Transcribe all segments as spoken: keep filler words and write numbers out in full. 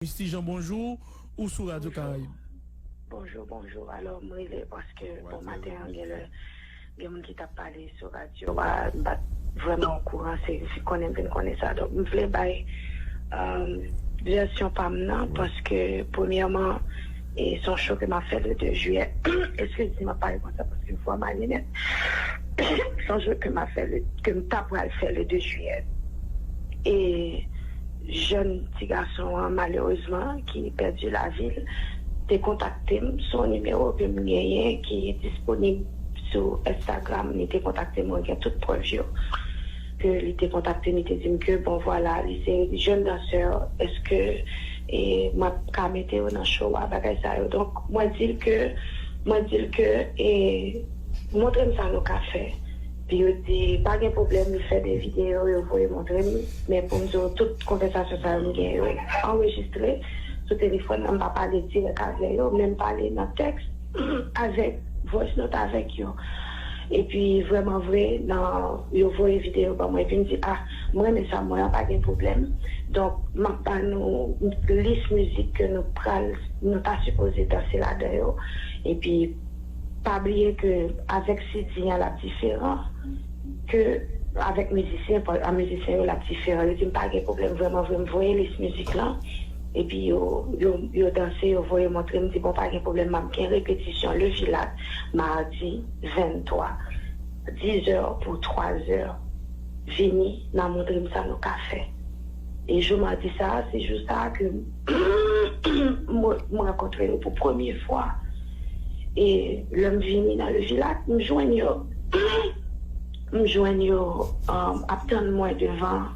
Misty Jean, bonjou. Ou sou Radyo Karayib. Bonjou, bonjou. Alò, m rele paske, bon, maten an, gen lè, gen moun ki t ap pale sou radyo a, m pa t vrèman okouran, se, se konnen m vin konnen sa. Donk, m vle bay, um, vèsyon pa m nan, paske, premyèman, e se yon show ke m ap fè le de jiyè. Eskize m, m ap pale konsa, paske vwa m ale nèt. Se yon show ke m ap fè, le, ke m ta pral fè le de jiyè. E jèn ti gason an, malerezman, ki pèdi lavi l, te kontakte m sou yon nimewo ke m genyen ki disponib sou Instagram. Li te kontakte m, mwen gen tout prèv yo, ke li te kontakte m, li te di m ke, bon, vwala, li se jèn dansè, èske, e, m ap ka mete yo nan show a, bagay sa yo. Donk, mwen di l ke, mwen di l ke, e, montre m sa nou ka fè. Pi yo di, pa gen pwoblèm, li fè de videyo, yo voye montre m. Men pou m di w, tout konvèsasyon sa yo m gen yo anrejistre sou telefòn nan, m pa pale dirèk avè yo, men m pale nan tèks avèk voice note avèk yo. Epi vrèman vre, nan, yo voye videyo ban mwen, epi m di, a, m renmen sa, mwen an pa gen pwoblèm. Donk, m ap ba nou lis mizik ke nou pral, nou ta sipoze danse ladan yo. Epi, pa bliye ke avèk C D an, l ap diferan ke avèk mizisyen, pa- a mizisyen yo, l ap diferan. Yo di m pa gen pwoblèm, vrèman vre, m voye lis mizik lan. Epi yo, yo, yo danse, yo voye montre m, di, bon, pa gen pwoblèm, m ap gen repetisyon Le Vilat, madi venntwa, dizè pou twazè. Vini, n a montre m sa nou ka fè. E jou madi sa a, se jou sa a ke m, m rankontre yo pou premye fwa. E lè m vini nan Le Vilat, m jwenn yo, m jwenn yo, um, ap tann mwen devan.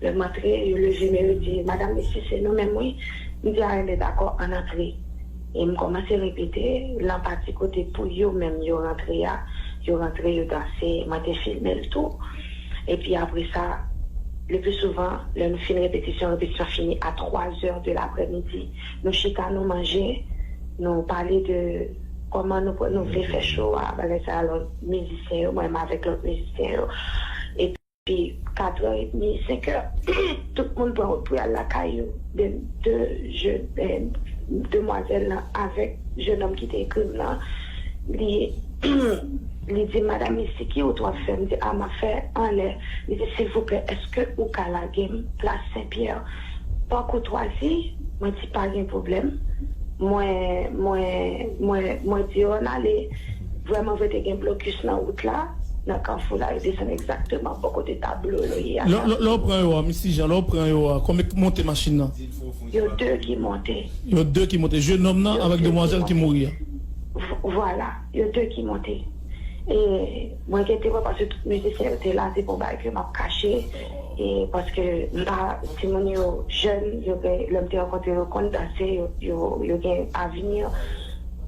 Lè m antre, yo leve men yo di, "Madam, mesye, se nou menm, wi." M di, "A, enben, dakò, ann antre." E m kòmanse repete, lan pati kote pou yo menm yo rantre a, yo rantre, yo danse, mwen te filme l tou. Epi apre sa, le pli souvan, lè nou fin repetisyon, repetisyon fini a twazè de laprèmidi. Nou chita, nou manje, nou pale de kòman nou, pran- nou vle fè show a, bagay sa a, lòt mizisyen yo, mwen menm avèk lòt mizisyen yo. Epi katrè edmi, senkè, tout moun pran wout pou y al lakay yo. De, de jèn, eh, demwazèl lan avèk jennonm ki te ekri m nan, li, li di, "Madam Misty, ki wout w ap fè?" M di, "A, m ap fè anlè." Li di, "Silvouplè, èske ou ka lage m plas Senpyè?" Pa koutwazi, mwen di, "Pa gen pwoblèm." Mwen, mwen, mwen, mwen di yo, "Ann ale." Vrèman vre, te gen blokis nan wout la, nan kafou la, yo desann egzakteman bò kote tablo yo ye a. Lè, lè, lè w pran yo a, Misty Jean, lè w pran yo a, konbyen k monte machin nan? Yo de ki monte. Yo de ki monte. Jennonm nan avèk demwazèl ki mouri a. V- Vwala, yo de ki monte. E mwen gen temwen paske tout mizisyen yo te la, se pa yon bagay ke m ap kache. E paske m pa, timoun yo jèn, yo gen, lè m te rankontre yo, konn danse, yo, yo, yo gen avni.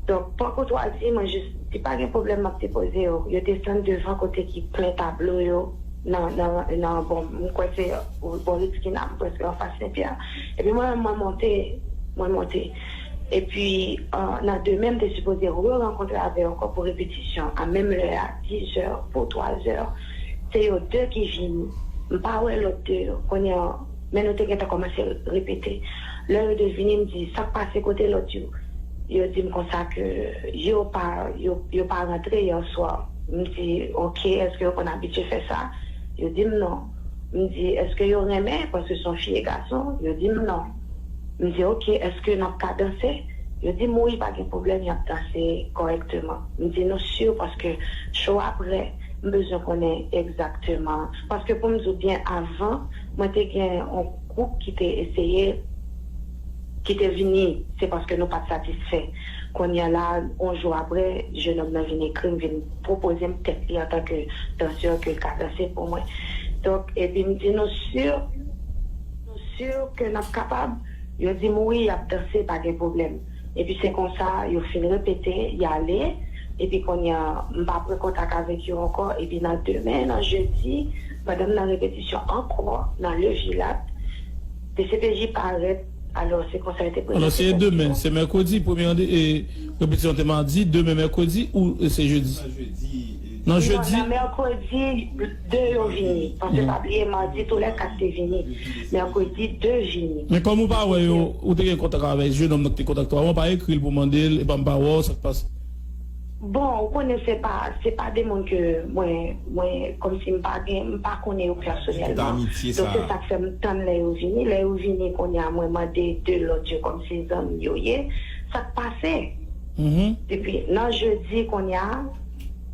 Donk, pa koutwazi, mwen jis di, "Pa gen pwoblèm, m ap depoze yo." Yo desann devan kote ki plen tablo yo, nan, nan, nan, bon, m kwè se bò Ritz Kina, m prèske anfas Senpyè. Epi mwen menm, mwen monte, mwen monte. Epi, euh, nan demen, m te sipoze re-rankontre avè yo ankò pou repetisyon, a menm lè a, dizè pou twazè. Se yo de ki vini. M pa wè lòt de yo. Kounye a, men nou te gentan kòmanse repete. Lè yo de vini, m di, "Sa k pase, kote lòt yo?" Yo di m konsa ke yo pa, yo, yo pa rantre yè swa. M di, "Oke, èske yo konn abitye fè sa?" Yo di m non. M di, "Èske yo renmen? Paske se yon fi e gason." Yo di m non. M di, "Oke, èske n ap ka danse?" Yo di m, "Wi, pa gen pwoblèm, y ap danse kòrèkteman." M di, "Nou si? Paske show a prè, m bezwen konnen egzakteman." Paske pou m di w byen, avan, mwen te gen yon gwoup ki te eseye, ki te vini, se paske nou pa t satisfè. Kounye a la, yon jou apre, jennonm nan vin ekri m, vin pwopoze m tèt li antanke dansè ke l ka danse pou mwen. Donk, epi m di, "Nou si? Nou si ke n ap kapab?" Yo di m, "Wi, y ap danse, pa gen pwoblèm." Epi se konsa, yo fin repete, y ale. Epi kounye a, m pa pran kontak avèk yo ankò. Epi nan demen, nan jedi, pandan m nan repetisyon ankò, nan Le Vilat, D C P J parèt. Alò, se konsa yo te premye. Alò, se demen, se mèkredi, premye rande, e, repetisyon te madi, demen mèkredi ou, e, se jedi? Nan jedi? Nan mèkredi, de yo vini. Paske pa bliye, madi, tou lè kat te vini. Mèkredi, de vini. Men kòm ou pa wè yo, ou te gen kontak avèk jennonm nan ki te kontakte w avan, ou pa ekri l pou mande l, epa m pa wè w, sa k pase? Bon, ou konnen se pa, se pa de moun ke mwen, mwen, kòmsi m pa gen, m pa konnen yo pèsonèlman. Donk, se sa k fè m tann lè yo vini. Lè yo vini, kounye a, mwen mande de lòt yo kòmsi zanmi yo ye. Sa k pase? Depi nan jedi, kounye a,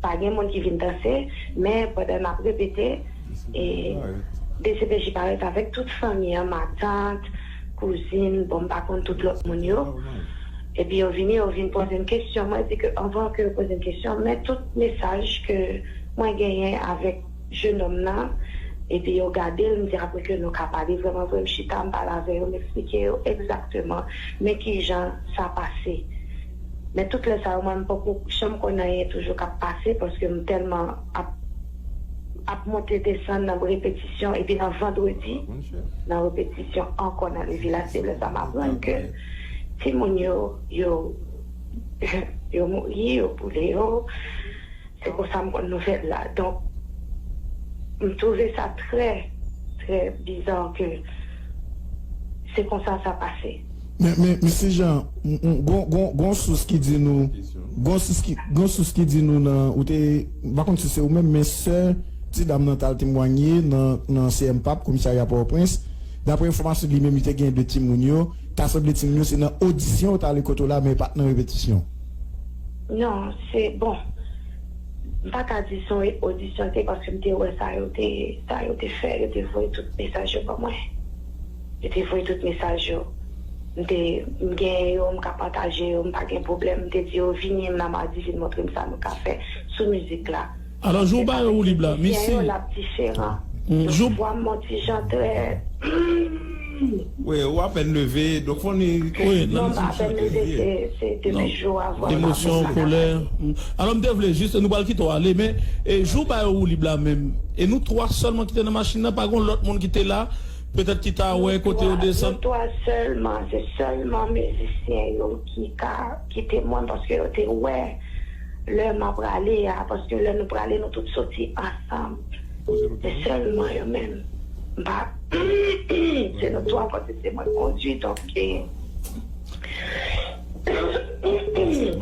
pa gen moun ki vin danse, men pandan n ap repete, e, D C P J parèt avèk tout fanmi an, matant, kouzin, bon, m pa konn tout lòt moun yo. Epi yo vini, yo vin poze m kesyon. Mwen di ke anvan ke yo poze m kesyon, men tout mesaj ke mwen genyen avèk jennonm nan, epi yo gade l, m di apre ke nou ka pale vrèman vre, m chita, m pale avè yo, m eksplike yo egzakteman men kijan sa pase. Men tout lè sa yo, mwen, m poko janm konn anyen toujou k ap pase, paske m tèlman ap, ap monte desann nan repetisyon, epi nan vandredi, nan repetisyon ankò nan le vilaj, se lè sa m aprann ke timoun yo, yo, yo mouri, yo boule yo. Se konsa m konn nouvèl la. Donk, m twouve sa trè, trè biza ke se konsa sa pase. Men, men, mesye Jean, m, m, gon, gon, gon sous ki di nou, gon sous ki, gon sous ki di nou nan, ou te, m pa konn si se ou menm, men sè ti dam nan t al temwanye nan, nan C M pap, komisarya Pòtoprens. Daprè enfòmasyon li menm, li te gen de timoun yo, ta sanble timoun yo, se nan odisyon yo t ale kote w la, men pa t nan repetisyon. Non, se, bon, m pa ka di se yon odisyon te, paske m te wè sa yo te, sa yo te fè, yo te voye tout mesaj yo ban mwen. Yo te voye tout mesaj yo. M te, m genyen yo, m ka pataje yo, m pa gen pwoblèm. M te di yo, "Vini, m la madi, vin montre m sa nou ka fè sou mizik la." Alò, jou w ba yo woulib la, misye. Yo, l ap diferan. Jou vwa m yon ti jan trè. Wi, ou apèn leve, donk fò ni. Wi, non, m pa apèn leve, se, se depi jou avan. Emosyon, kolè. Alò, m te vle jis, nou pral kite w ale, men, e, jou w ba yo woulib la menm, e nou twa sèlman ki te nan machin nan, pa gen lòt moun ki te la, petèt ki ta wè kote yo desann. Nou twa sèlman, se sèlman mizisyen yo ki ka kite mwen, paske yo te wè lè m ap prale a, paske lè nou prale, nou tout soti ansanm. Se sèlman yo menm. M pa, se nou twa, paske se mwen k kondui, donk, e,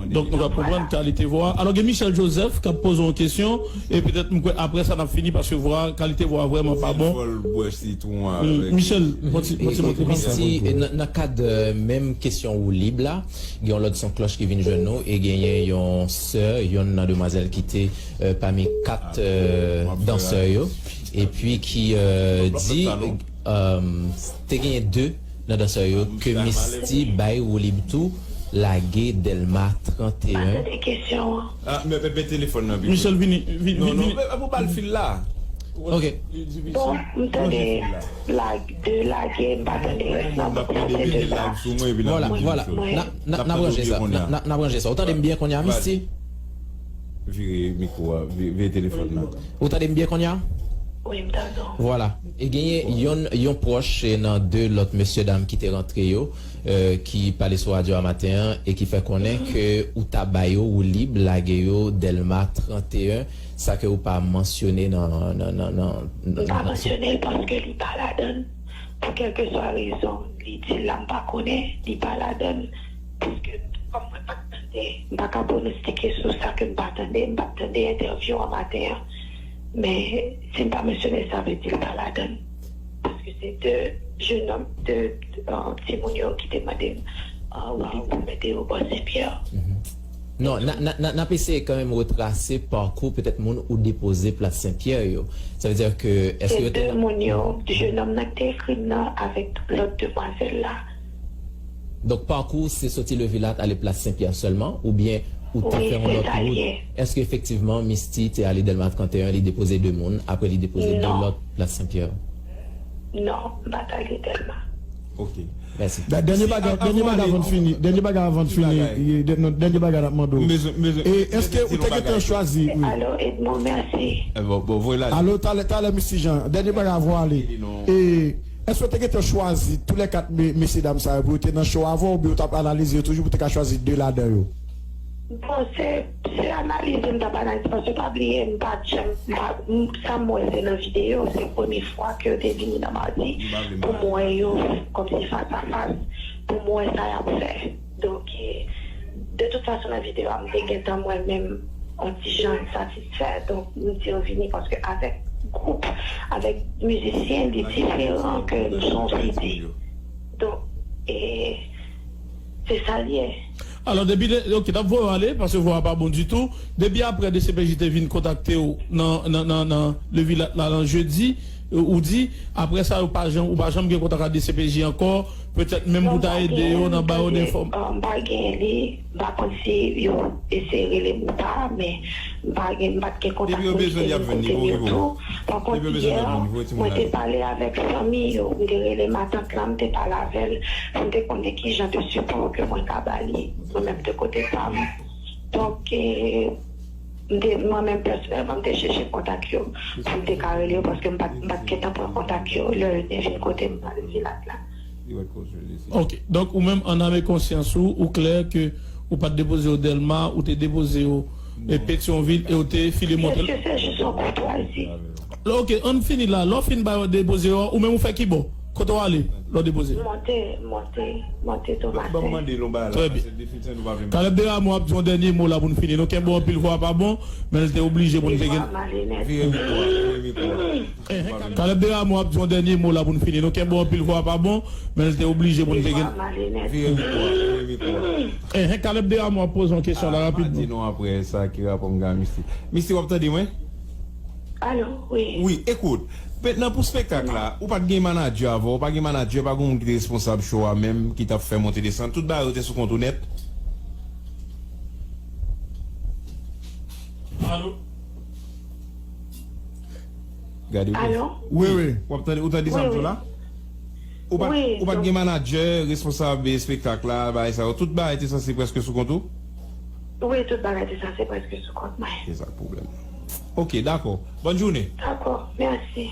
Donk, nou ka konprann kalite vwa. Alò, gen Michel Joseph k ap poze yon kesyon, e petèt, m kwè, apre sa, n ap fini, paske vwa, kalite vwa vrèman pa bon. Fò l bwè sitwon avèk. Michel, yon ti, yon ti montre. Misty, nan, nan kad, euh, menm kesyon woulib la, gen yon lòt son klòch ki vin jwenn nou, e genyen yon sè, yonn nan demwazèl ki te, euh, pami kat, euh, dansè yo, epi ki, euh, di, euh, te genyen de nan dansè yo ke Misty bay woulib tou, lage Dèlma trannteyen. Pa tande kesyon an. Ah, men, men, men telefòn nan, Michel, vini, vini, non, non, vini. Men, men, pou ba l fil la. Ok. Bon, m tande lage, de lage, m pa tande rès nan, bon, se de sa. Vwala, vwala. N a, n a, n a ranje sa. N a, n a, n a ranje sa. Ou tande m byen kounye a, Misty? Vire mikwo a, vi-, vire telefòn nan. Ou tande m byen kounye a? Wi, m tande w. Vwala. E genyen yon, yon pwòch, e, nan de lòt mesye dam ki te rantre yo, e, ki pale sou radyo a maten an, e ki fè konnen ke ou ta ba yo woulib, lage yo Dèlma trannteyen, sa ke ou pa mansyone nan, nan, nan, nan, nan, nan. M pa mansyone l paske li pa ladan l. Pou kèlkeswa rezon, li di l la, m pa konnen, li pa ladan l. Paske, kòm mwen pa t tande, m pa ka pwonostike sou sa ke m pa tande, m pa t tande entèvyou an maten an. Men, si m pa mansyone, sa vle di l pa ladan l. Paske se de jenòm, de, de, euh, timoun yo ki te mande m, euh, woulib pou mete yo bò Senpyè. Non, n a, n a, n a, n ap eseye kanmenm retrase pakou petèt moun ou depoze Plas Senpyè yo. Sa vle di ke, èske yo te... Se de moun yo, jenòm nan ki te ekri m nan avèk lòt demwazèl la. Donk, pakou se soti Levilat ale Plas Senpyè sèlman, oubyen ou te fè yon lòt wout? Wi, se sa l ye. Èske efektivman Misty te ale Dèlma trannteyen, li depoze de moun, apre li depoze de lòt Plas Senpyè? Non, m pa t ale Dèlma. Ok. Mèsi. Dènye bagay, dènye bagay avan n fini, dènye bagay avan n fini, dènye bagay n ap mande w. E èske ou te gentan chwazi? Alo, Edmond, mèsi. Alo, talè, talè, Misty Jean, dènye bagay avan w ale. E èske ou te gentan chwazi tou lè kat mesye dam sa yo pou yo te nan show avan w, oubyen ou t ap analize yo toujou pou te ka chwazi de ladan yo? Bon, se, se analize m t ap analize, paske pa bliye, m pa t janm, m pa, m, sa m wè se nan videyo, se premye fwa ke yo te vini nan Madi, pou m wè yo kòmsi fas a fas, pou m wè sa y ap fè. Donk, e, de tout fason, nan videyo a, m te gentan mwen menm yon ti jan satisfè, donk, m di yo vini, paske avèk gwoup, avèk mizisyen, li diferan ke nou se yon sidi. Donk, e, se sa l ye. Alò, depi de, ok, n ap voye w ale, paske vwa a pa bon ditou. Depi apre D C P J te vin kontakte w nan, nan, nan, nan Levilat la, nan jedi, ou di, apre sa, yo pa janm, ou pa janm gen kontak ak D C P J ankò, petèt menm pou ta ede yo nan ba yo de enfòm. Non, m pa gen li, m pa gen li, m pa konn si yo eseye rele m ou pa, men m pa gen, m pa t gen kontak pou m te vin kote m yo tou. Pankont, yè, mwen te pale avèk fanmi yo, m te rele matant lan, m te pale avè l, pou m te konnen ki jan de sipò ke mwen ka ba li, mwen menm de kote pa m. Donk, e, m te, mwen menm pèsonèlman, m te chèche kontak yo, pou m te ka rele yo, paske m pa t, m pa t gentan pran kontak yo, lè yo te vin kote m nan Levilat la. Ok, donk ou menm an ame konsyans ou, ou klè ke ou pa t depoze yo Dèlma, ou te depoze yo, e, Petyonvil, e ou te file monte. Èske se jis yon koutwazi? Ok, ann fini la. Lè w fin ba yo depoze yo, ou menm ou fè ki bò? Kote w ale lè w depoze yo? Monte, monte, monte Tomasen. Trè byen. Kalèb Desrameaux ap di yon dènye mo la pou n fini. Nou kenbe w anpil, vwa a pa bon, men l te oblije pou n te gen. Vire mikwo a, vire mikwo a. Kalèb Desrameaux ap di yon dènye mo la pou n fini. Nou kenbe w anpil, vwa a pa bon, men l te oblije pou n te gen. Vire mikwo a, vire mikwo a. Enhen, Kalèb Desrameaux ap poze yon kesyon la rapidman. Di non apre sa ki rapò m gen a Misty. Misty, w ap tande mwen? Alo, wi. Wi, ekout. Mentnan pou spektak la, ou pa t gen manadjè avè w, ou pa gen manadjè, pa gen moun ki te responsab show a menm, ki t ap fè monte desann. Tout bagay yo te sou kont ou nèt. Alo? Gade, wi, wi. W ap tande, ou tande sa m di w la? Ou pa, ou pa t gen manadjè, responsab espektak la, bagay sa yo. Tout bagay te sanse prèske sou kont ou? Wi, tout bagay te sanse prèske sou kont mwen. Se sa k pwoblèm. Ok, dakò. Bòn jounen. Dakò, mèsi.